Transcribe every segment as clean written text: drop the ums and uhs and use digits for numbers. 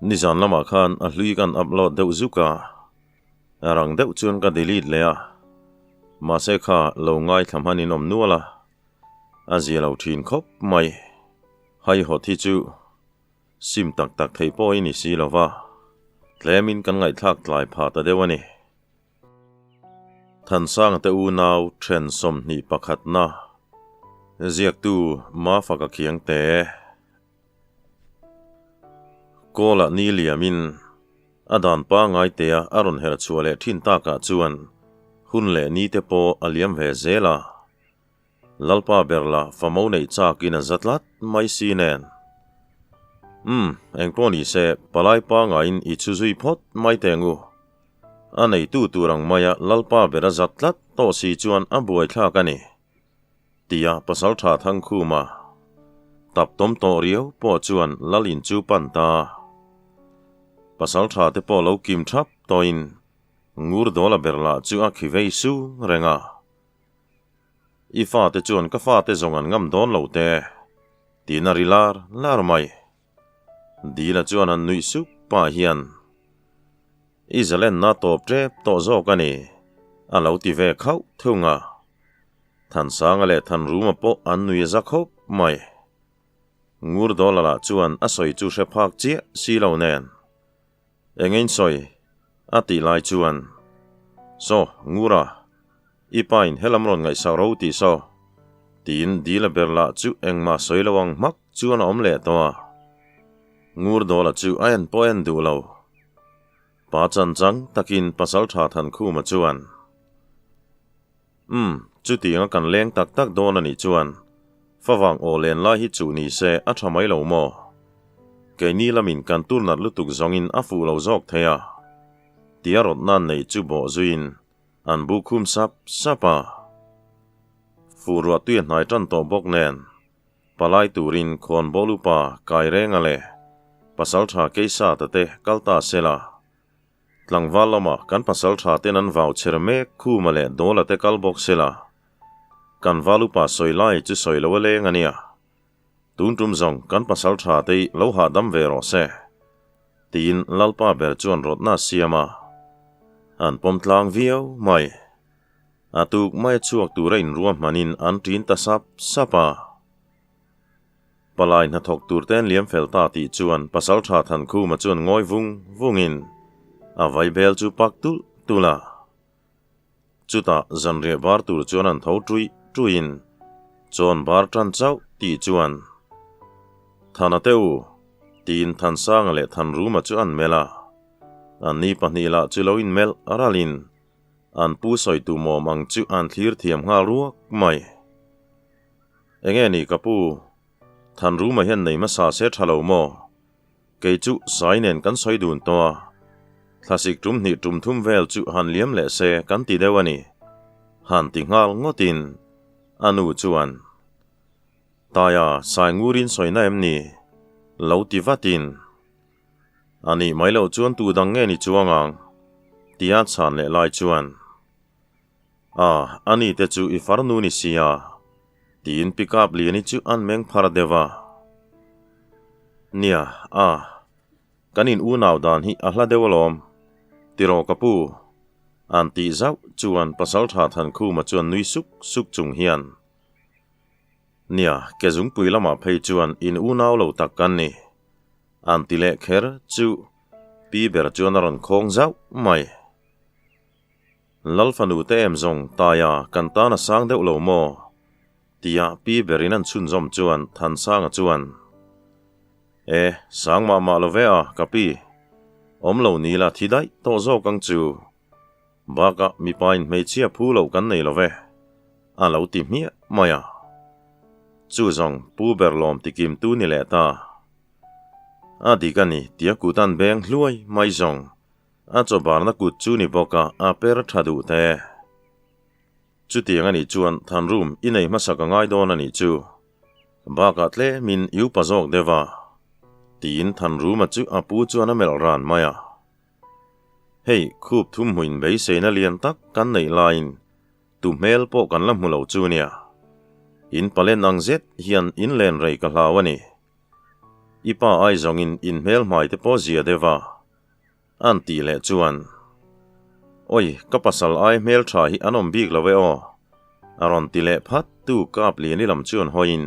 Nizan lamah khan a hlui kan upload deuh zuk a, a rang deuh chuan ka delete leh a, mahse kha lo ngaithla hman in awm nual a, a zia lo thin khawp mai. Haihawt hi chu sim tak tak theih pawh i ni si lo va, tlemin kan ngaihthlak tlai phah ta deuh a ni. Thansanga te unau then 21 na ziaktu Mafaka Khiangte. Kawlah ni liamin a dan pangngai tea a rawn herh chhuah leh thin takah chuan hun leh ni te pawh a liam ve zel a. Lalpa ber la famo neih chakin a za tlat mai si nen. Umm, engpawh ni se palai pangaiin i chhu zui phawt mai teng u. A neitu tur ang maia Lalpa ber a zat tlat tawh si chuan a buaithlak a ni. Tia Pasaltha Thangkhuma tap tawm tawh riau pawh chuan Lal in chu pan ta. Pasaltha te pawh lo kim thap tawhin Ngur Dawla ber lah chu a khi vei sung reng a. I fate chuan ka fate zawng an ngam dawn lo te, tiin a ri lar lar mai. Dila chuan an nuih sup pah hian, I zalenna tawp tep tawh zawk a ni, a lo ti ve khauh thung a. Thansanga leh Thanruma pawh an nui a za khawp mai. Ngurdawla lah chuan a sawi chu hre phak chiah si lo nen. Engein sawi? a tih lai chuan, Saw, Ngura, i pain helam rawn ngaihsak ro tih saw, tiin Dila ber lah chu engmah sawi lo ang hmak chuan a awm leh tawh a. Ngurdawla chu a en pawh en duh lo. Pa chan chang takin Pasaltha Thankhuma chuan, Umm, chutianga kan leng tak tak dawn a nih chuan favang aw len lai hi chuh ni se a tha mai lo maw? Keini lamin kan tur nat lutuk zawngin a fuh lo zawk thei a, tia rawtna neih chu bawh zuiin an bu khum sap sap a. Fuh ruah tui a hnai tan tawh bawk nen palai turin khawn bawlupa kai renga leh pasaltha Keisata te kal ta sela. Tlangval lamah kan pasal tha ten an vau chher mek Khuma leh Dawla te kal bawk sela. Kan val upa sawi lai chu sawi lo a leng a nia. Tun tum zawng kan pasal tha te hi lo hahdam ve rawh se. Tiin Lalpa ber chuan rawtna a siam a. An pawm tlang viau mai. A tuk mai a chhuak tura inruahmanin an ṭin ta sap sap a. Palai hnathawk tur te an liam fel ta tih chuan Pasaltha Thankhuma chuan ngawi vung vungin a vaibel chu pak tulh tulh a. Chutah zanriah bar tur chuan an tho ṭuih ṭuihin chawn bar ṭan chauh tih chuan Thana te u tiin Thansanga leh Thanruma chu an melh a. Anni pahnih lah chu lo inmelh ralhin an pu sawi tu mawm ang chu an thlir thiam nghal ruak mai. Enge ni ka pu? Thanruma hian nei hmasa se tha lo maw? Kei chu Sai nen kan sawi dun tawh a, thlasik tum hnih tum thum vel chu han liam leh se kan ti deuh a ni. Han ti nghal ngawtin a nu chuan, Taia, Sai ngurin sawina em ni? Lo ti vatin, A nih mai loh chuan tu dang nge ni chuang ang? Tia chhan leh lai chuan, A, ani te chu i farnu ni sia, tiin pickup liani chu an meng phar deuh a. Nia, a, kan in unau dan hi a hla deuh alawm, tiraw ka pu? An tih zauh chuan Pasaltha Thankhuma chuan nui suk suk chung hian, Nia, ke zungpui lamah phei chuan in unau lo tak kan ni, an ti leh kher chu pi ber chuan a rawn khawng zauh mai. Lal fanu te em zawng Taia kan tan a sang deuh lo maw? Tia pi berin an chhunzawm chuan Thansanga chuan, E, sang mah mah lo ve a, ka pi. Awm lo ni la thi daih tawh zawk ang chu. Bakah mipain hmeichhia phu loh kan nei lo ve, a lo ti hmiah mai a. Chu zawng pu ber lawm tikim tu ni leh ta. A dik a ni tia kut an beng hluai mai zawng. A chawbarna kut chu ni bawk a, a per tha duh te. Chutiang a nih chuan Thanrum i nei hmasa ka ngai dawn a nih chu. Bakah tlemin i upa zawk deuh a, tiin Thanruma chu a pu chuan a melh ran mai a. Hei, khup thum hmuin beiseina lian tak kan neih laiin tu hmel pawh kan la hmu lo chu nia. In palen ang zet hian in len rei ka hlau a ni. I pa ai zawngin in hmel hmai te pawh zia deuh a, an tih leh chuan, Oi, ka pasal ai hmel tha hi an awm bik lo e aw, a rawn ti leh phat tu kap liani lam chuan hawiin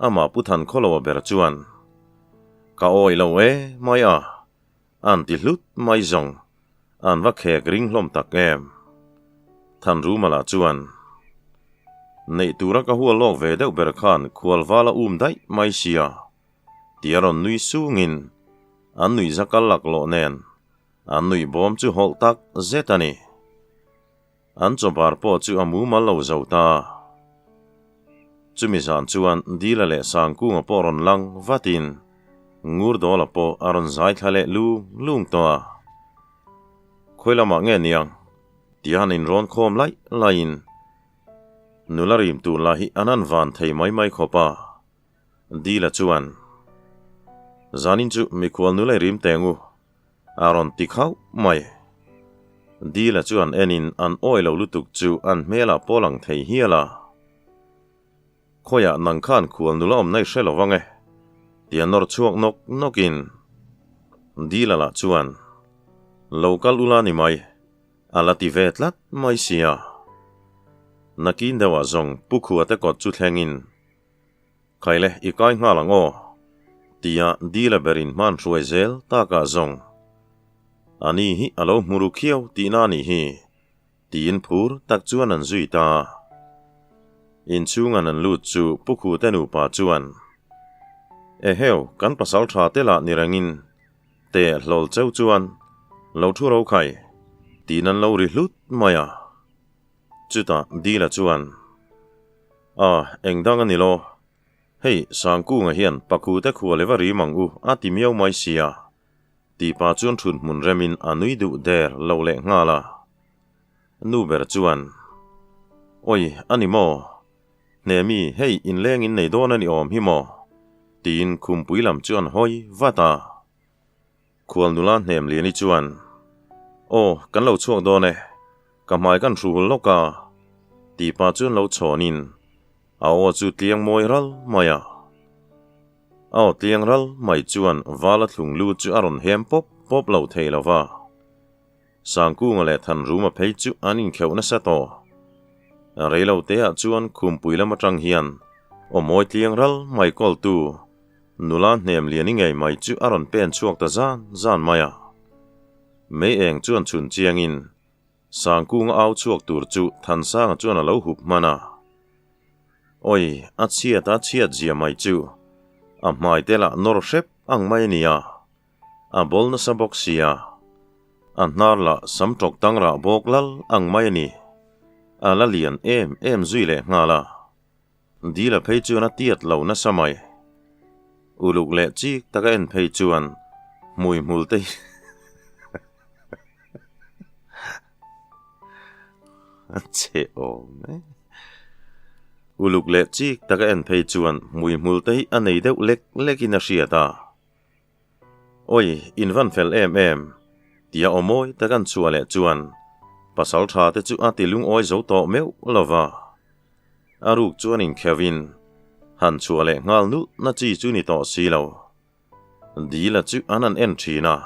amah Pu Thankhawloa ber chuan, Ka awi lo e mai a, an ti hlut mai zawng, an va khek ring hlawm tak em. Thanruma lah chuan, Neih tura ka hual lawk ve deuh ber khan khualval a um daih mai sia, ti a rawn nui sungin an nuih za kal laklawh nen an nuih bawm chu hawlh tak zet a ni. An chawbar pawh chu a mumal lo zo ta. Chumi zan chuan Dila leh Sangkunga pawh rawn lang vatin Ngurdawla pawh a rawn zai thla leh lung lung tawh a. Khawi lamah nge niang? Tia han inrawn khawm laih laihin nula rim tur lah hi an han van thei mai mai khawp a. Dila chuan, Zanin chu mikhual nula i rim teng u, A rawn ti khauh mai. Dila chu an enin an awi lo lutuk chu an hmelah pawh lang thei hial a. Khawiah nang khan khual nula awm na i hre lo vang e, tia nawr chhuak nawk nawkin Dila lah chuan, Lo kal ula ni mai, a la ti ve tlat mai sia. Nakin deuhah zawng Pu Khuate kawt chu thlengin, Khaile i kai nghal ang aw, tia Dila berin hman hruai zel takah zawng. Ani hi a lo hmu ru khiau tihna a nih hi, tiin phur tak chuan an zui ta. Inchhungan an lut chu Pu Khute nupa chuan, Eheu, kan pasal tha te lah ni rengin, te hlawl cheu chuan lo thu ro khai, tiin an lo ri hlut mai a. Chutah Dila chuan, A, eng dang a ni lo. Hei, Sangkunga hian Pakhute khua leva rim ang u a ti miau mai sia, tih pa chuan thut hmun remin a nui duh der lo leh nghal a. Nu ber chuan, Oi, a ni maw? Hnemi, hei inleng in nei dawn a ni awm hi maw? tiin khumpui lam chu an hawi vat a. Khual nula hnem Liani chuan, Aw, kan lo chhuak dawn e, ka hmai kan hru hul lawk a, tih pah chuan lo chhawnin a aw chu tliang mawi ral mai a. A aw tliang ral mai chuan vala thlung lu chu a rawn hem pawp pawp lo thei lo va. Sangkunga leh Thanruma phei chu an inkheuh nasa tawh. Reilo teah chuan khumpui lam atang hian aw mawi tliang ral mai kawltu nula hnem liani ngei mai chu a rawn pen chhuak ta zan zan mai a. Mei eng chuan chhun chiangin Sangkunga au chhuak tur chu Thansanga chuan a lo hup hman a. Oi, a chhiat a chhiat zia mai chu a hmai te lah nawr hrep ang mai a nia. A bawl nasa bawk sia, a hnar lah sam tawk tang rah bawk lal ang mai a ni. A la lian em em zui leh nghal a, Dila phei chuan a tiat lo nasa mai. Uluk leh chik tak a en phei chuan hmui hmul te hi a che awm e. Uluk leh chik tak a en phei chuan hmui hmul te hi a nei deuh lek lekin a hriat a. Oi, in van fel em em, tia aw mawi tak an chhuah leh chuan pasal tha te chu a ti lungawi zo tawh meuh lo va. A ruk chuan inkheuhin han chhuah leh nghal nulh na chi chu ni tawh si lo. Dila chu an han en thin a,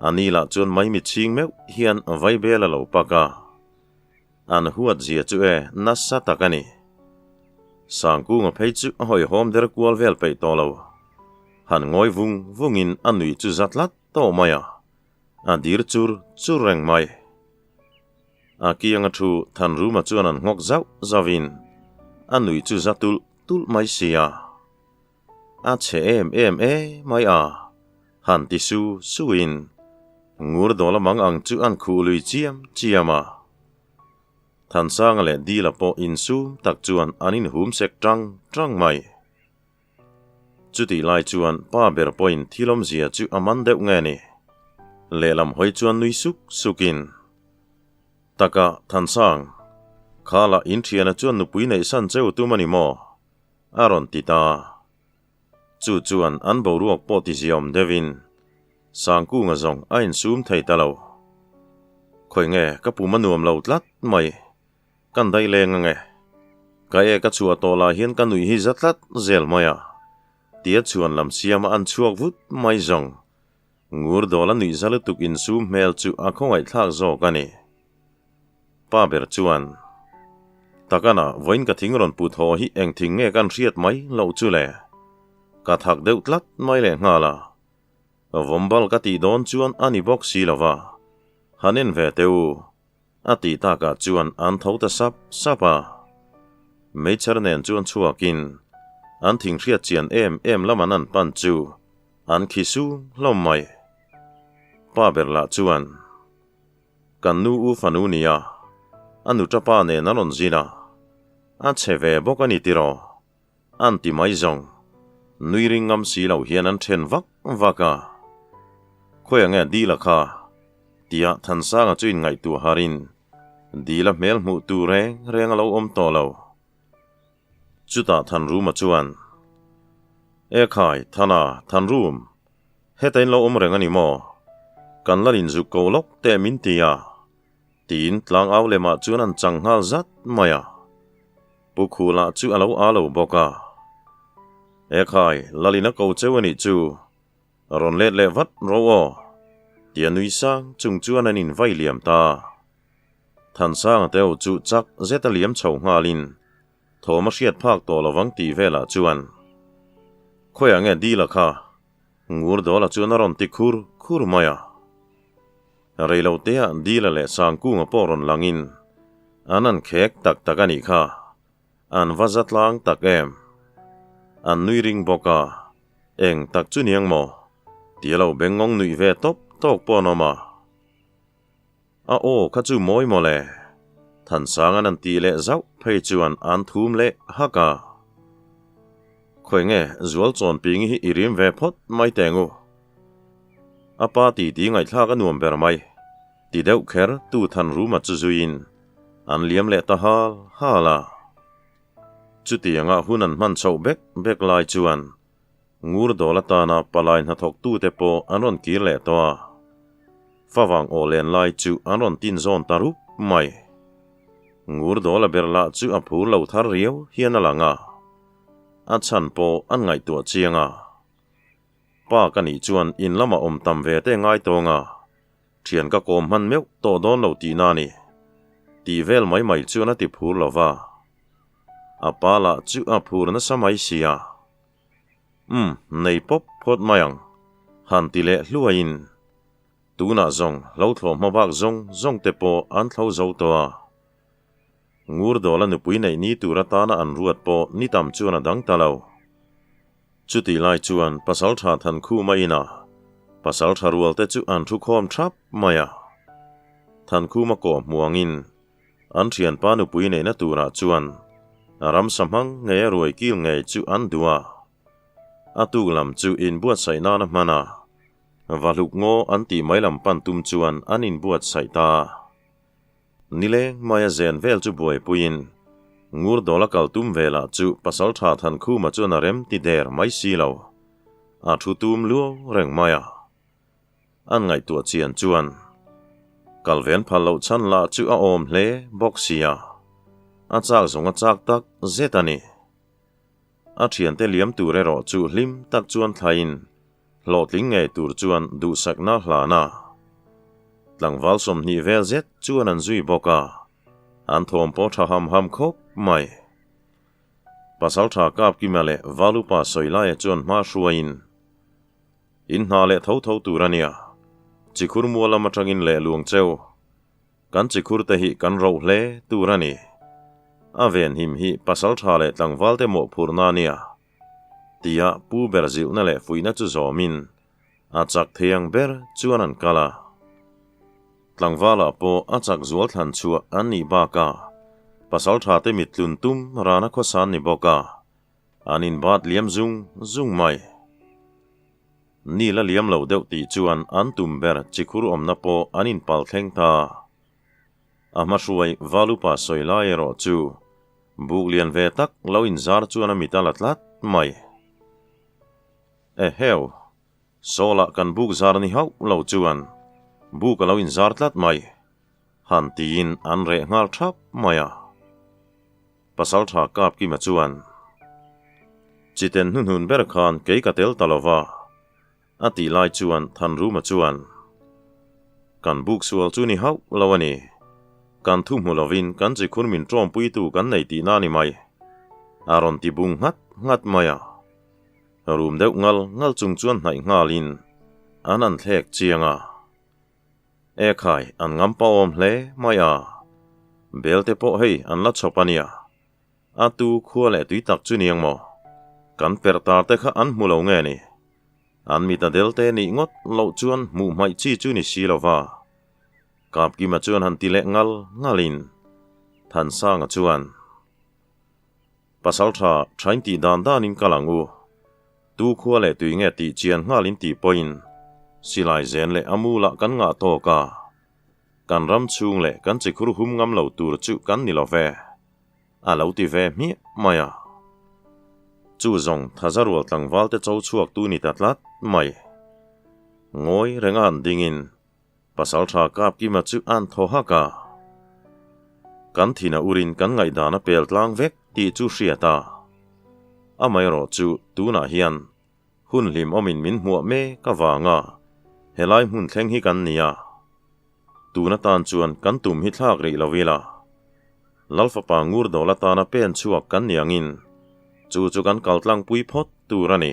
a ni lah chuan maimi chhing meuh hian vaibel a lo pak a. An huat zia chu e nasa tak a ni. Sangkunga phei chu a hawihhawm der kual vel peih tawh lo. Han ngawi vung vungin a nuih chu za tlat tawh mai a, a dir chur chur reng mai. A kianga thu Thanruma chuan an nghawk zauh zauhin a nuih chu za tulh tulh mai sia. A chhe em em e mai a, han ti su suin ngur dawla mang ang chu an khuh lui chiam chiam a. Thansanga leh Dila pawh insum tak chuan an inhum sek tang tang mai. Chutih lai chuan pa ber pawhin thil awmzia chu a man deuh nge ni? Lehlam hawi chuan nui suk sukin, Taka Thansang, khala inthiana chuan nupui neihsan cheu tum a ni maw? A rawn ti ta. Chu chuan an boruak pawh ti ziaawm deuhin Sangkunga zawng a insum thei ta lo. Khawi nge ka pum a nuam lo tlat mai, kan daih leng ange. Ka ek a chhuah tawh lah hian ka nuih hi za tlat zel mai a. Tia chhuan lam siama an chhuak vut mai zawng. Ngur dawla nuih za lutuk insum hmel chu a khawngaihthlak zawk a ni. Pa ber chuan, Takana, vawiin ka thing rawn put haw hi eng thing nge kan hriat mai loh chu le? Ka thak deuh tlat mai leh nghal a. Vawmbal ka tih dawn chuan a ni bawk si lo va, han en ve teh u, a tih takah chuan an tho ta sap sap a. Meichher nen chuan chhuakin an thing hriat chian em em lam an an pan chu an khi sung hlawm mai. Pa ber lah chuan. Kan nu u fanu nia, a nu tapa nen an rawn zin a, a chhe ve bawk a ni tiraw? An ti mai zawng. Nui ring ngam si lo hian an then vak vak a. Khawiah nge Dila kha? Tia Thansanga chu inngaihtuah harin Dila hmel hmuh tur reng reng a lo awm tawh lo. Chutah Thanruma chuan, E khai, Thana, Thanrum, heta in lo awm reng a ni maw? Kan la inzuk ko lawk teh min ti a, tiin tlang au lemah chuan an chang nghal zat mai a. Pu Khula chu a lo aa lo bawk a. E khai, Lalin a ko cheu a nih chu, rawn let leh vat ro aw, tia nui sang chung chuan an invai liam ta. Thansanga te ho chu chak zet a liam chho nghalin thawm a hriat phak tawh lovang tih velah chuan Khawiah nge Dila kha? Ngur Dawla chuan a rawn ti khur khur mai a. Reiloteah Dila leh Sangkunga pawh rawn langin an an khek tak tak a nih kha. An va za tlang tak em? An nui ring bawk a, eng tak chu niang maw? Tia lo bengngawng nuih ve tawp tawk pawh an awm a. A aw kha chu mawi mawle. Thansang an an tih leh zauh phei chuan an thum leh hak a. Khawi nge Zual Chawnpingi hi i rim ve phawt mai teng u. A pa titi ngaihthlak a nuam ber mai. Ti deuh kher tu Thanruma chu zuiin an liam leh ta hal hal a. Chutianga hun an hman chhoh bek bek lai chuan Ngur dawl atana palai hnathawktute pawh an rawn kir leh tawh a, favang aw len lai chu an rawn tin zawn ta rup mai. Ngur dawla ber lah chu a phur lo thar riau hian a lang a, a chhan pawh an ngaihtuah chiang a. Pa ka nih chuan in lamah awm tam ve te ngai tawng a, thian ka kawm hman meuh tawh dawn lo tihna a ni. Tih vel mai mai chuan a ti phur lo va. A pa lah chu a phur nasa mai si a. Umm, nei pawp phawt mai ang, han ti leh hluaiin tunah zawng hlo thlawh hma bak zawng zawng te pawh an thlo zo tawh a. Ngur dawla nupui neih ni tur atana an ruat pawh ni tam chuan a dang ta lo. Chutih lai chuan Pasaltha Thankhuma inah Pasaltha rual te chu an thu khawm thap mai a. Thankhuma kawh hmuangin An thianpa nupui neihna turah chuan ramsa hmang ngei a ruai kil ngei chu an duh a. A tuk lam chu inbuatsaih nan a hman a, Vahluk ngaw an tih mai lam pan tum chuan an inbuatsaih ta. Nileng maia zen vel chu buaipuiin Ngurdawla kal tum velah chu Pasaltha Thankhuma chuan a rem ti der mai si lo. A thu tum luau reng mai a. An ngaihtuah chian chuan Kalven phal loh chhan lah chu a awm hle bawk sia, a chak zawng a chak tak zet a ni. A thiante liam tur erawh chu hlim tak chuan thlaiin hlawhtling ngei tur chuan duhsakna hlan a. Tlangval 20 vel zet chuan an zui bawk a, an thawm pawh tha ham ham khawp mai. Pasaltha Kapkima leh Valupa Sawilaia chuan hma hruaiin In hna leh tho tho tur a nia. Chikhur mual lam atangin leh luang cheu. Kan chikhur te hi kan roh hle tur a ni. A venhim hi pasal tha leh tlangval te mawhphurhna a nia. Tia pu ber zilhna leh fuihna chu zawmin a chak thei ang ber chuan an kal a. Tlangvalah pawh a chak zual thlan chhuah an nih bakah pasal tha te mittlun tum rana khawsan ni bawk a. An inbat liam zung zung mai. Ni la liam lo deuh tih chuan an tum ber chikhur awmna pawh an inpal thleng ta. A hmahruai Valupa sawi lai erawh chu buk lian ve tak lo inzar chuan a mit a la tlat mai. Eheu! Sawlah kan buk zar ni hauh lo chuan buk a lo inzar tlat mai. Han tiin an reh nghal thap mai a. Pasaltha Kapkima chuan, Chiten hnuhnun ber khan kei ka tel ta lo va, a tih lai chuan Thanruma chuan, Kan buk sual chu ni hauh lo a ni. Kan thu hmu lovin kan chikhur min ṭawmpuitu kan nei tihna a ni mai, a rawn ti bung nghat nghat mai a. Rum deuh ngal ngal chung chuan hnaih nghalin an an thlek chiang a. E khai, an ngam pa awm hle mai a, belte pawh hei an la chhawp a nia. A tu khua leh tui tak chu niang maw? Kan perh tar te kha an hmu lo nge ni? An mit a del te nih ngawt loh chuan hmuh hmaih chi chu ni si lo va. Kapkima chuan han ti leh ngal ngalin Thansanga chuan, Pasaltha thain tih dan danin kal ang u. Tu khua leh tui nge tih chian nghalin tih pawhin silai zen leh a mulah kan ngah tawk a. Kan ram chhung leh kan chikhur hum ngam lo tur chu kan ni lo ve. A lo ti ve hmiah mai a. Chu zawng Thazarual tlangval te cho chhuak tu ni ta tlat mai. Ngawi renga an dingin Pasaltha Kapkima chu an thaw hak a. Kan thina urin kan ngaihdan a pel tlang vek tih chu hriat a. Amaherawh chu tunah hian hun hlim awmin min hmuah mek avanga helai hmun thleng hi kan ni a. Tun atan chuan kan tum hi thlak rih lo ila. Lalfapa ngur dawl atana pen chhuak kan ni angin chu chu kan kal tlangpui phawt tur a ni.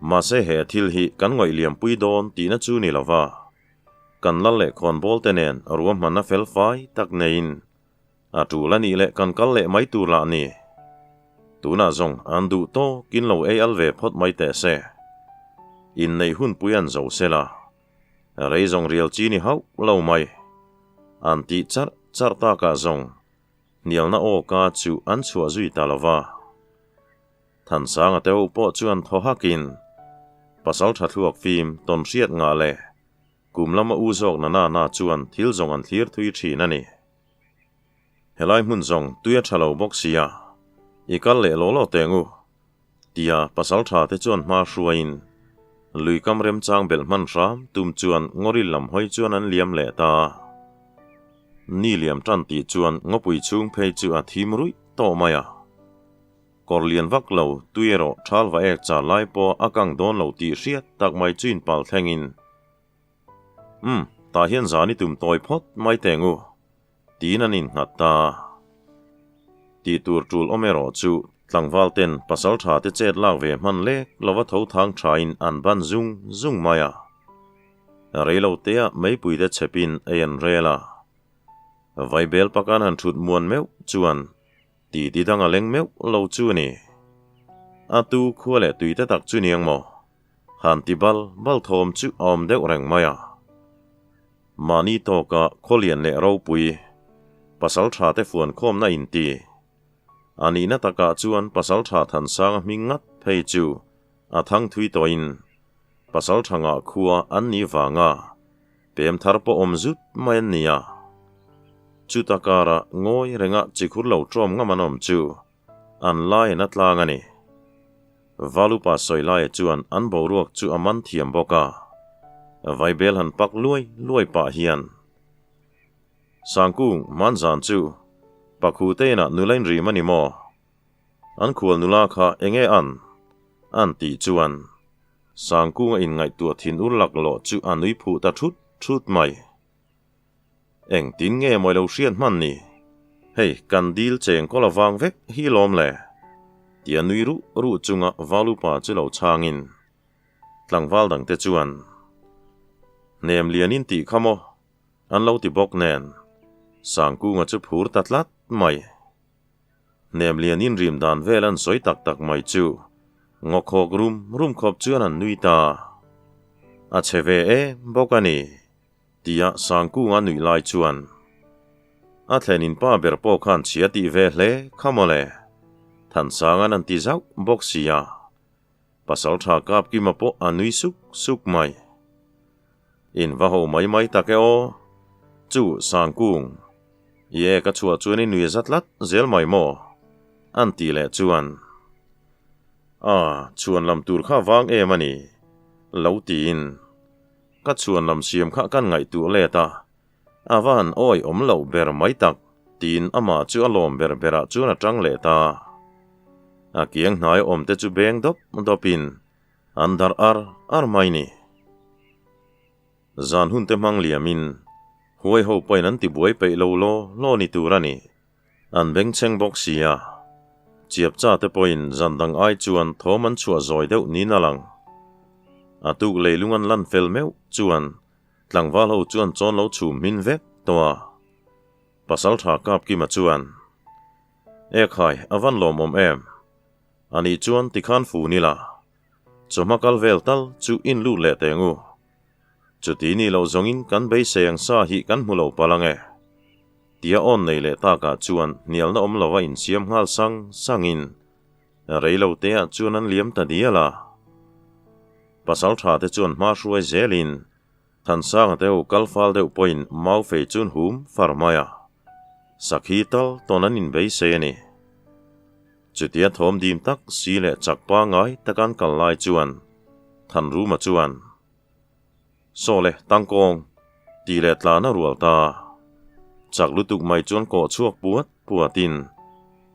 Mahse he thil hi kan ngawih liampui dawn tihna chu ni lova, kan lal leh khawnbawl te nen ruahmanna fel fai tak neiin a tul a nih leh kan kal leh mai tur lah ni. Tunah zawng an duh tawkin lo ei al ve phawt mai teh se. Inneih hunpui an zo sela, rei zawng rial chi ni hauh lo mai. An tih charh charh takah zawng hnialna aw ka chu an chhuah zui ta lova. Thansanga te ho pawh chuan thaw hakin pasal tha thluak fim tawn hriat ngah leh kum lama u zawk na na na chuan thil zawng an thlir thui thin a ni. Helai hmun zawng tui a tha lo bawk sia, i kal leh law law teng u, tia pasal tha te chuan hma hruaiin lui kam remchang belh hman hram tum chuan ngawril lam hawi chuan an liam leh ta. Ni liam tan tih chuan ngawpui chhung phei chu a thim ruih tawh mai a. Kawr lian vak lo, tui erawh thal va ek char lai pawh a kang dawn lo tih hriat tak mai chu inpal thlengin, Umm, tah hian zan i tum tawi phawt mai teng u, tiin an innghat ta. Tih tur tul awm erawh chu tlangval ten pasal tha te chet lak ve hman lek lova tho thang thain an ban zung zung mai a. Reilo tea meipui te chhepin ei an rel a. Vaibel pakan han thut muan meuh chuan Ti ti dang a leng meuh lo chu a ni. A tu khua leh tui te tak chu niang maw? Han ti bal bal thawm chu a awm deuh reng mai a. Mahni tawka khawlian leh ropui, pasal tha te fuan khawmna in ti. A nihna takah chuan pasal tha Thansanga hming ngat phei chu a thang thui tawhin pasal tha ngah khua an nih vanga Pem thar pawh awm zut mai an ni a. Chuta kara ngawi renga chikhur lo ṭawm ngam an awm chu an lai an a tlang a ni. Valupa Sawilaia chuan an boruak chu a man thiam bawk a, Vaibel han pak luai luai pah hian, Sangkung, Manzan chu Pakhu te inah nula inrim a ni maw? An khual nula kha enge an? An tih chuan Sangkunga inngaihtuah thin ur laklawh chu a nui phuh ta thut thut mai. Engtin nge mawi lo hriat hman ni? Hei, kan dil cheng kawl avang vek hi lawm le? Tia nui ruh ruh chunga Valupa chu lo chhangin tlangval dangte chuan, Hnem lianin tih kha maw? An lo ti bawk nen Sangkunga chu phur ta tlat mai. Hnem lian in rim dan vel an sawi tak tak mai chu ngawkhawk rum rum khawp chuan an nui ta. A chhe ve em bawk a ni, tia Sangkunga nuih lai chuan a thlen in pa ber pawh khan chhia tih ve hle kha mawle, Thansanga'n an ti zauh bawk sia. Pasaltha Kapkima pawh a nui suk suk mai. In va ho mai mai tak e aw. Chu Sangkung, i ek a chhuah chuan i nui a za tlat zel mai maw? An tih leh chuan, A, chhuan lam tur kha vang em a ni, lo tiin ka chhuan lam siam kha kan ngaihtuah let a, a va han awi awm loh ber mai tak, tiin amah chu a lawm ber berah chuan a tang leh ta. A kiang hnai awm te chu beng dawp dawpin an dar ar ar mai ni. Zan hun te hmang liamin huai ho pawhin an ti buai peih lo law law ni tur a ni. An bengchheng bawk si a. Chiap cha te pawhin zan dang ai chuan thawm an chhuah zawi deuh niin a lang. A tuk leilung an lan fel meuh chuan tlangval ho chuan chawn lo chhum hmin vek tawh a. Pasaltha Kapkima chuan, Ekhai, a van lawmawm em? Anih chuan tikhan fu ni la. Chawhma kal vel tal chu in lut leh teng u. Chuti ni loh zawngin kan beisei ang sa hi kan hmu lo palh ang e. Tia awn nei leh takah chuan hnialna awm lova insiam nghal sang sangin reilo teah chuan an liam ta dial a. Pasal tha te chuan hma hruai zelin Thansanga te ho kal fal deuh pawhin mau fei chun hum far mai a. Sakhi tal tawn an inbeisei a ni. Chutia thawm dim tak si leh chak pangai taka an kal lai chuan Thanruma chuan, Saw le, tangkawng, tih leh tlan a rual ta. Chak lutuk mai chuan kawh chhuak puat puatin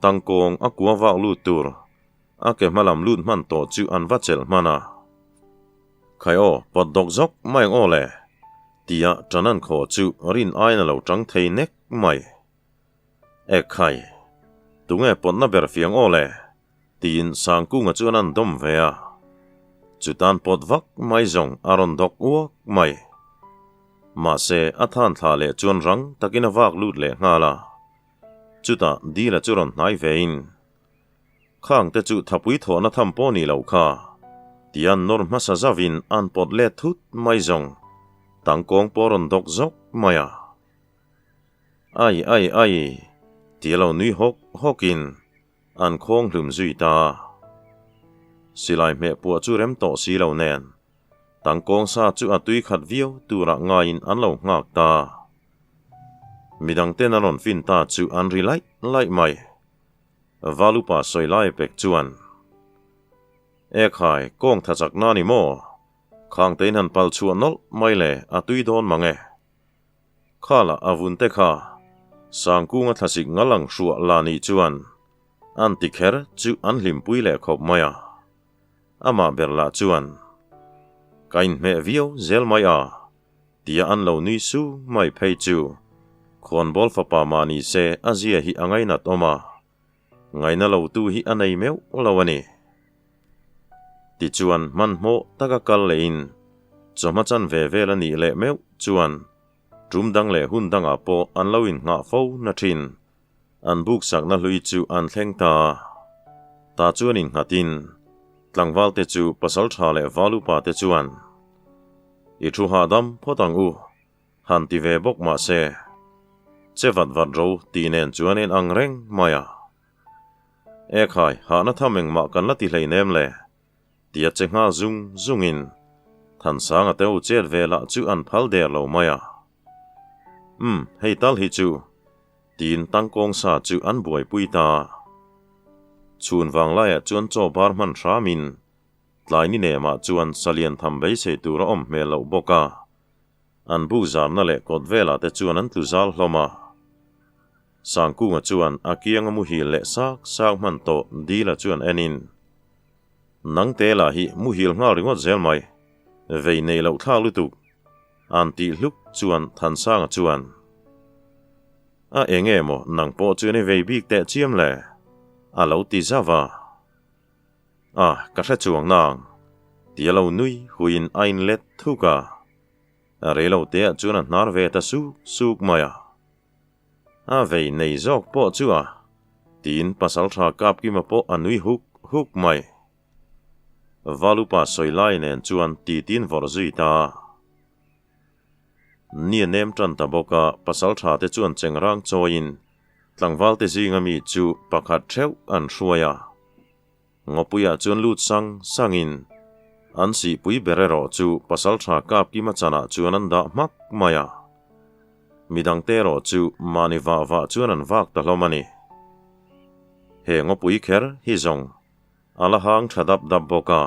tangkawng a kua vak lut tur a ke hmalam lut hman tawh chu an va chelh hman a. Khai aw, pawt dawk zawk mai ang aw le, tia ṭan an khaw chu rin aiin a lo ṭang thei nek mai. E khai, tunge pawtna ber fiang aw le, tiin Sangkunga chuan an dawm ve a. Chutan pawt vak mai zawng a rawn dawk uak mai. Mahse, a than thla leh chuan rang takin a vak lut leh nghal a. Chutah Dila chu rawn hnai vein, Khang te chu thapui thawhna tham pawh ni lo kha, tian nawr hmasa zauvin an pawt let thut mai zawng, tangkawng pawh rawn dawk zawk mai a. Ai ai ai, tia lo nui hawk hawkin an khawng hlum zui ta. Silai hmeh puah chu rem tawh si lo nen, tangkawng sa chu a tui khat viau turah ngaiin an lo nghak ta. Midang ten an rawn fin ta chu an ri laih laih mai. Valupa sawi lai pek chuan, E khai, kawng tha chak na ni maw? Khang tein han pal chhuah nawlh mai le, a tui dawn mang e. Khala a vun te kha, Sangkunga thlasik ngal ang hruah la nih chuan an ti kher chu an hlimpui leh khawp mai a. Amah ber lah chuan, Ka inhmeh viau zel mai a, Tia an lo nui su mai phei chu khawnbawl fapa mah ni se a zia hi a ngainat awm a, ngaina lo tu hi a nei meuh lo a ni. Tichuan hmanhmawh taka kal lehin chawhma chan ve vel a nih leh meuh chuan tum dang leh hun dangah pawh an lo innghah fo na thin. An buk sakna hlui chu an thleng ta a, ta chuan innghatin tlangvalte chu pasal tha leh val upa te chuan, I thu hahdam phawt ang u, han ti ve bawk mah se, che vat vat ro tih nen chuan en ang reng mai a. E khai, hahna tham engmah kan la ti hleinem le, tia che nghal zung zungin Thansanga te ho chet ve lah chu an phal der lo mai a. Umm, hei tal hi chu Tiin tangkawng sa chu an buaipui ta. Chhun vanglaiah chuan chaw bar hman hramin tlai ni nemah chuan salian tham beisei tur a awm hmel loh bawk a. An buk zarna leh kawt velah te chuan an tlu zal hlawm a. Sangkunga chuan a kianga muhil leh sak sak hman tawh Dila chuan enin, Nang te lah hi muhil nghal ringawt zel mai, vei nei loh thlak lutuk. An tih hluk chuan Thansanga chuan, A eng nge maw nang pawh chuan i vei bik teh chiam le? a lo ti zauh a. A, ka hre chuang nang, ti a lo nui huiin a inlet thuk a. Reilo teah chuan a hnar ve ta suk suk mai a. A vei nei zawk pawh chu a, tiin Pasaltha Kapkima pawh a nui huk huk mai. Valupa sawi lai nen chuan titin vawrh zui ta. Ni a nem tan ta bawk a, pasaltha te chuan chengrang chawiin tlangval te zinga mi chu pakhat theuh an hruai a. Ngawpuiah chuan lut sang sangin an sihpui ber erawh chu pasaltha Kapkima chanah chuan an dah hmak mai a. Midangte erawh chu mahni vah vah chuan an vak ta hlawm a ni. He ngawpui kher hi zawng A la hang tha dap dap bawk a,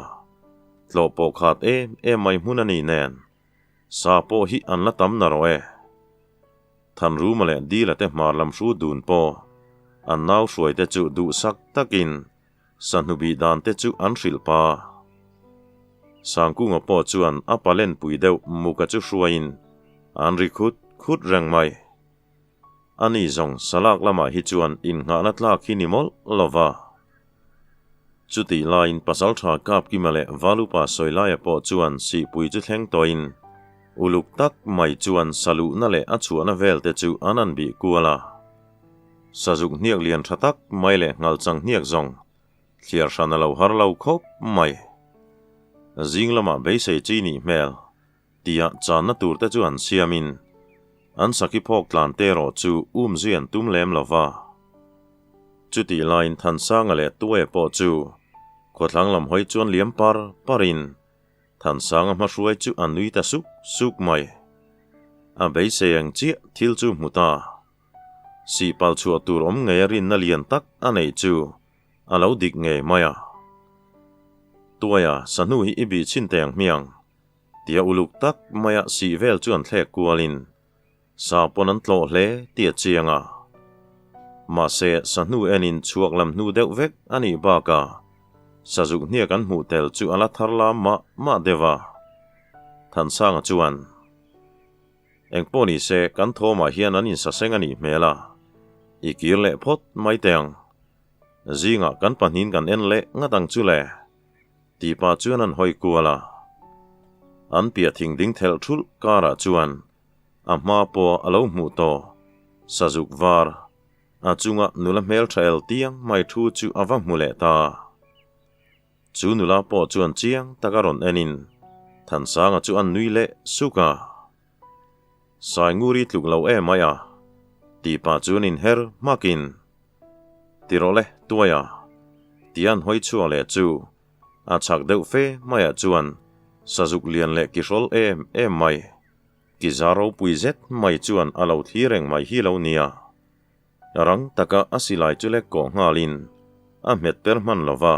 tlawh pawh khat em em mai hmun a ni nen, sa pawh hi an la tam na rawh e. Thanruma leh Dila te hmar lam hru dun pawh an nau hruai te chu duhsak takin Sahnu bih dan te chu an hrilh pa. Sangkunga pawh chuan a palen pui deuh muka chu hruaiin an ri khut khut reng mai. Ani zawng salak lamah hi chuan innghahna tlak hi ni mawlh lo va. Chutih laiin Pasalṭha Kapkima leh Valupa Sawilaia pawh chuan sihpui chu thleng tawhin uluk tak mai chuan saluhna leh a chhuahna vel te chu an an bih kual a. Sazuk hniak lian tha tak mai leh nghalchang hniak zawng thliar hran a lo har lo khawp mai. Zing lamah beisei chi nih hmel tia channa tur te chu an siamin an sakhi phawk tlan te erawh chu um zui an tum lem lo va. Chutih laiin Thansanga leh Tuaia pawh chu khawthlang lam hawi chuan liam par parin Thansanga hmahruai chu a nui ta suk suk mai. A beisei ang chiah thil chu hmu ta. Sihpal chhuah tur awm ngei a rinna lian tak a neih chu a lo dik ngei mai a. Tuaia sahnu hi i bih chhin teh ang hmiang, tia uluk tak maia sih vel chu an thlek kualin sa pawn an tlawh hle tih a chiang a. Mahse, sahnu enin chhuak lam hnu deuh vek a nih bakah sazuk hniak an hmuh tel chu a la thar lam mah mah deuh a. Thansanga chuan. Engpawh ni se, kan thawmah hian an insaseng a nih hmel a, i kir leh phawt mai teh ang. Zingah kan pahnihin kan en leh ngat ang chu le, tih pah chuan an hawi kual a. An piah thing ding thelh thulh karah chuan a hma pawh a lo hmuh tawh, sazuk var, a chunga nula hmeltha el tiang mai thu chu a va hmu leh ta. Chu nula pawh chuan chiang taka rawn enin Thansanga chu an nui leh suk a. Sainguri tluk lo em mai a, tih pah chuan inher hmakin, Ti rawh le, Tuaia, tia an hawi chhuak leh chu a chhak deuh fe maiah chuan sazuk lian leh kihrawl em em mai, ki za ropui zet mai chuan a lo thli reng mai hi lo nia. Rang taka a silai chu lek kawh nghalin a hmet per hman lo va,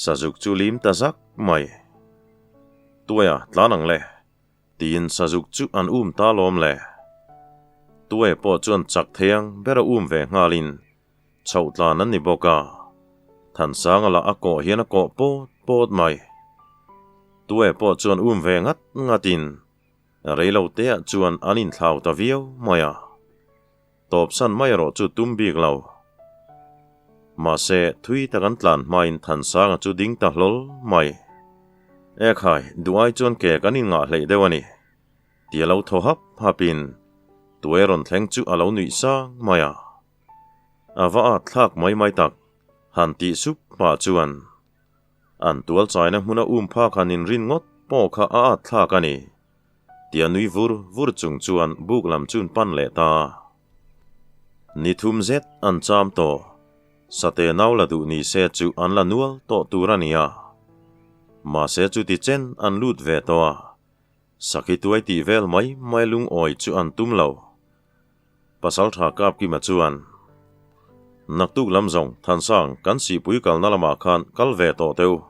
Sazuk chu lim ta zak mai. Tuaia tlan ang le, tiin Sazuk chu an um ta lawm le. Tuaia pawh chuan chak thei ang ber a um ve nghalin chhoh tlan an ni bawk a, Thansanga lah a kawh hian a kawh pawt pawt mai. Tuaia pawh chuan um ve ngat ngatin Reiloteah chuan an inthlau ta viau mai a, tawpsan mai erawh chu tum bik lo. Mahse, thui tak an tlan hmain Thansanga chu ding ta hlawl mai. Ekhai, duh ai chuan ke kan inngah hleih deuh a ni, ti a lo thaw hap hapin Tuai rawn thleng chu a lo nuih sang mai a. A va at thlak mai mai tak, han tih sup pah chuan An tual chaina hmuna um phak han inrin ngawt pawh kha a at thlak a ni, tia nui vur vur chung chuan buk lam chun pan leh ta. Ni thum zet an cham tawh, Sate nau la duh ni se chu an la nual tawh tur a ni a. Mahse chuti chen an lut ve tawh a, Sakhi tuai tih vel mai mai lungawi chu an tum lo. Pasaltha Kapkima chuan, Naktuk lam zawng Thansang kan sihpui kalna lamah khan kal ve tawh teu.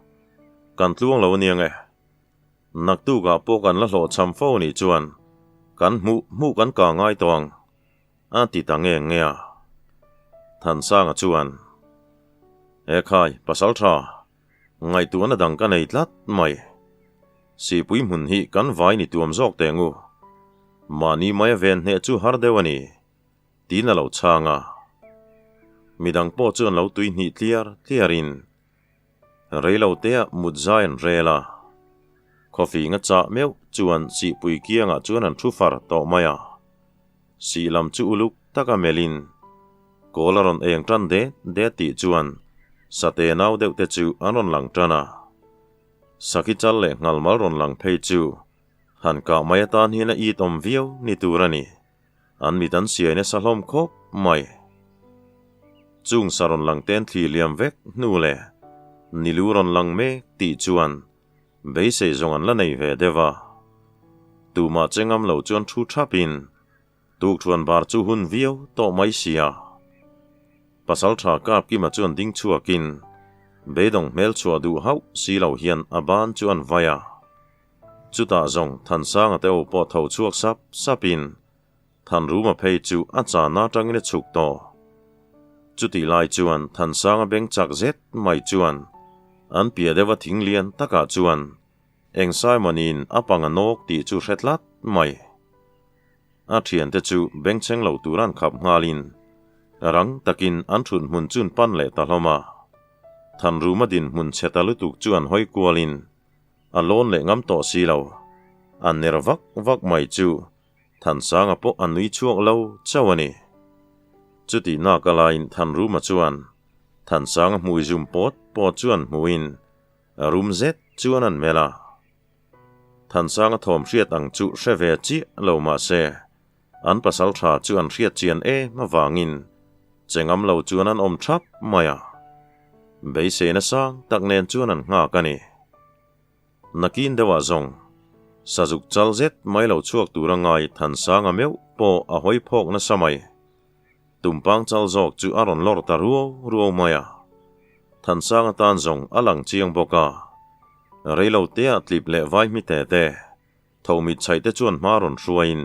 Kan tluang lo aniang e. Naktukah pawh kan la hlawhchham fo nih chuan kan hmuh hmuh kan kah ngai tawh ang, a ti ta nge nge a. Thansanga chuan, Ekhai, Pasaltha, Ngaihtuahna dang ka nei tlat mai. Sihpui hmun hi kan vai ni tuam zawk teh ngu. Mahni mai a ven hneh chu har deuh a ni, tiin a lo chhang a. Midang pawh chu an lo tui hnih tliar tliarin reilo tea mut zai an rel a. Khawfing a chah meuh chuan Sihpui kiangah chuan an thu far tawh mai a. Sih lam chu uluk taka melhin kawl a rawn eng tan det det tih chuan Sate nau deuh te chu an rawn lang tan a. Sakhi chal leh nghalmal rawn lang phei chu han kah mai atan hian a it awm viau ni tur a ni. An mit an siai nasa hlawm khawp mai. Chung sa rawn lang ten thli liam vek hnu leh nilu rawn lang mek tih chuan Beisei zawng an la nei ve deuh a. Tumah che ngam lo chuan thu thapin tukṭhuan bar chu hun viau tawh mai sia. Pasalṭha Kapkima chuan ding chhuakin beidawng hmel chhuah duh hauh si lo hian a ban chu an vai a. Chutah zawng Thansanga te ho pawh tho chhuak sap sapin Thanruma phei chu a chana atangin a chhuk tawh. Chutih lai chuan Thansanga beng chak zet mai chuan an piah deuha thing lian takah chuan eng Simon-in a pang a nawk tih chu hre tlat mai. A thiante chu bengchheng lo tur an khap nghalin rang takin an thut hmun chun pan leh ta hlawm a. Thanruma dinhmun chhe ta lutuk chu an hawi kualin a lawn leh ngam tawh si lo. A ner vak vak mai chu Thansanga pawh a nui chhuak lo chauh a ni. Chutih nak a laiin Thanruma chuan Thansanga hmui zum pawt pawt chuan hmuin rum zet chuan an melh a. Thansanga thawm hriat ang chu hre ve chiah lo mah se, an pasal tha chu an hriat chian em avangin che ngam lo chuan an awm thap mai a. Beiseina sang tak nen chuan an nghak a ni. Nakin deuhah zawng, sazuk chal zet mai lo chhuak tura ngai Thansanga meuh pawh a hawi phawk nasa mai. Tumpang chal zawk chu a rawn lawr ta ruau ruau mai a. Thansanga tan zawng a lang chiang bawk a. Reilo tea tlip leh vai hmi te te, tho mit chhaih te chuan hma rawn hruaiin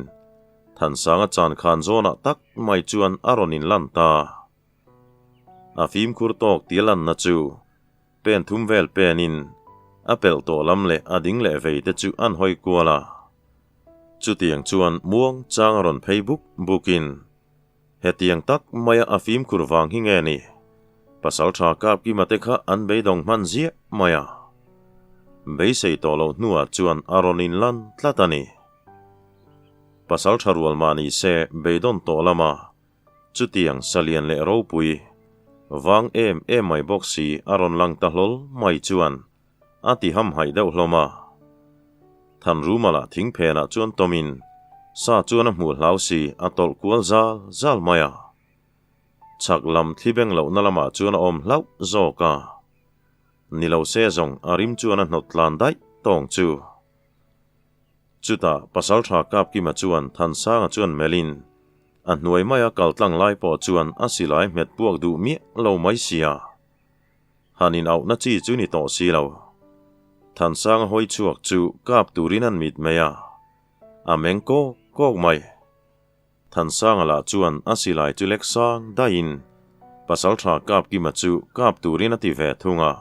Thansanga chan khan zawnah tak mai chuan a rawn inlan ta. A fimkhur tawk tia lanna chu pen thum vel penin a pelh tawh lam leh a ding leh vei te chu an hawi kual a. Chutiang chuan muang chang a rawn phei buk bukin Hetiang tak maia a fimkhur vang hi nge ni? Pasal tha kap kima te kha an beidawng hman ziah mai a. Beisei tawh loh hnuah chuan a rawn inlan tlat a ni. Pasal tha rual mah ni se beidawn tawh lama chutiang salian leh ropui vang em em mai bawk si a rawn lang ta hlawl mai chuan a ti hamhaih deuh hlawm a. Thanruma lah thing phenah chuan tawmin sa chuan a hmuh hlau si a tawlh kual zal zal mai a. Chhak lam thli beng lohna lamah chuan a awm hlauh zawk a. Ni lo se zawng a rim chuan a hnawt tlan daih tawng chu. Chutah Pasaltha Kapkima chuan Thansanga chuan melhin a hnuai maia kal tlang lai pawh chuan a silai hmet puak duh miah lo mai sia. Han in auhna chi chu ni tawh si lo. Thansanga hawi chhuak chu kap turin an mit mai a, a meng kawk kawk mai. Thansanga lah chuan a silai chu lek sang daihin Pasaltha Kapkima chu kap turin a ti ve thung a.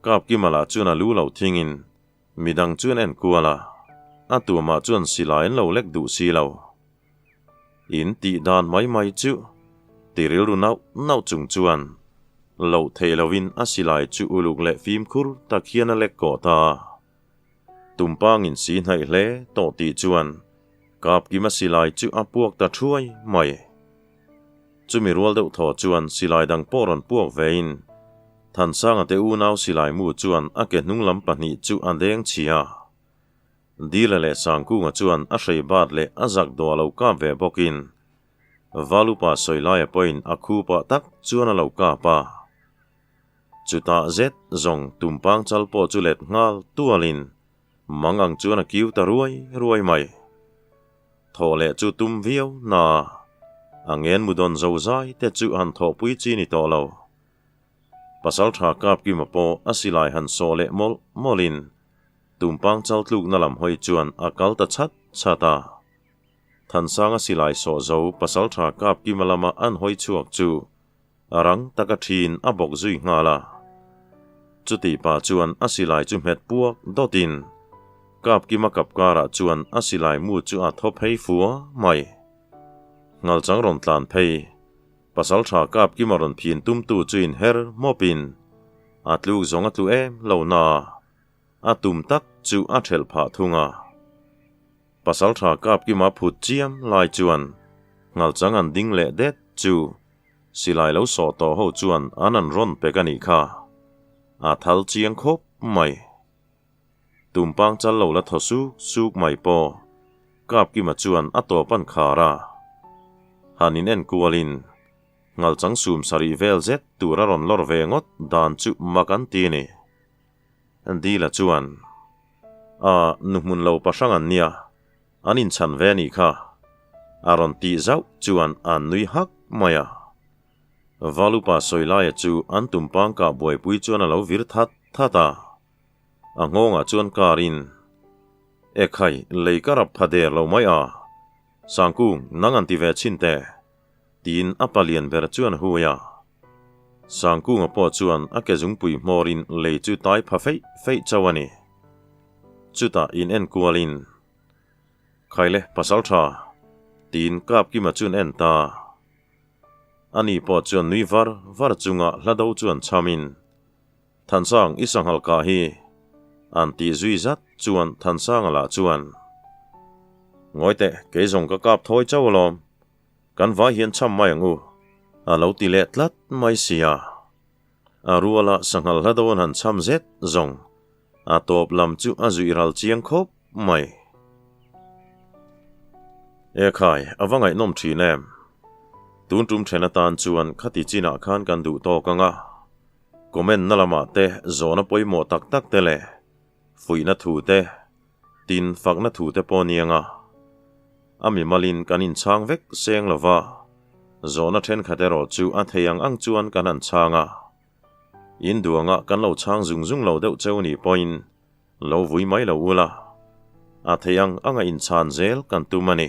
Kapkima lah chuan a lu lo thingin midang chuan en kual a, a tuamah chuan silai an lo lek duh si lo. In tih dan mai mai chu ti rilru nauh nauh chung chuan loh theih loin a silai chu uluk leh fimkhur tak hian a lek kawh ta a. Tumpangin si hnaih hle tawh tih chuan Kapkim a silai chu a puak ta thuai mai. Chumi rual deuh thaw chuan silai dang pawh rawn puak vein Thansanga te unau silai mu chuan a ke hnung lam pahnih chu a deng chhia. Dila leh Sangkunga chuan a hrei bat leh a zak dawh a lo kap ve bawkin Valupa Sawilaia pawhin a khupah tak chuan a lo kap a. Chutah zet zawng tumpang chal pawh chu let nghal tualin mang ang chuan a kiu ta ruai ruai mai. Thawh leh chu tum viau na a ngen mu dawn zo zai te chu han thawhpui chi ni tawh lo. Pasaltha Kapkima pawh a silai han sawh leh mawlh mawlhin Tumpang chal tlukna lam hawi chuan a kal ta chhat chhat a. Thansanga silai sawh zo pasaltha Kapkima lama an hawi chhuak chu a rang taka thin a bawk zui nghal a. Chutih pah chuan a silai chu hmet puak dawtin Kapkima kap karah chuan a silai mu chu a thaw phei fua mai. Ngalchang rawn tlan phei. Pasaltha Kapkima rawn phin tumtu chu inher mawpin a tluk zawng a tlu em lo na. A tum tak chu a thelh phah thung a. Pasaltha Kapkima phut chiam lai chuan Ngalchang an ding leh det chu silai lo sawh tawh ho chuan an an rawn pek a nih kha. A thal chiang khawp mai. Tumpang chal lo la thaw suk suk mai pawh Kapkima chuan a tawp an khar a. Han in en kualin Ngalchang sum sarih vel zet tur a rawn lawr ve ngawt dan chu mak an ti a ni. Dila chuan, A, nu hmun lo pahrang an nia, an inchhan ve a nih kha, a rawn tih zauh chuan a nui hak mai a. Valupa Sawilaia chu an tumpang kah buaipui chuan a lo vir that that a, a nghawngah chuan karin, Ekhai, lei ka rap pha der lo mai a, Sangkung, nang an ti ve chhin teh. Tiin a palian ber chuan hui a. Sangkunga pawh chuan a ke zungpui hmawrin lei chu tai pha feih feih chauh a ni. Chutah in en kualin, Khaile pasal tha, tiin Kapkima chuan en ta. Ani pawh chuan nui var var chunga hla do chuan chhamin, Thansang i sanghal kah hi an tih zui zat chuan Thansanga lah chuan, Ngawi teh, kei zawng ka kap thawi chauh alawm, kan vai hian chham mai ang u, a lo ti leh tlat mai sia. A ruala sanghal hla do an han chham zet zawng, a tawp lam chu a zuih ral chiang khawp mai. Ekhai, a va ngaihnawm thin em? Tun tum then atan chuan khati chinah khan kan duh tawk ang a. Comment na lamah te zawhna pawimawh tak tak te leh fuihna thu te, tin fakna thu te pawh nia nga. A mimalin kan inchhang vek seng lo va, zawhna thenkhat erawh chu a thei ang ang chuan kan han chhang a. In duangah kan lo chhang zung zung lo deuh cheu nih pawhin lo vui mai lo ula, a thei ang anga inchhan zel kan tum a ni.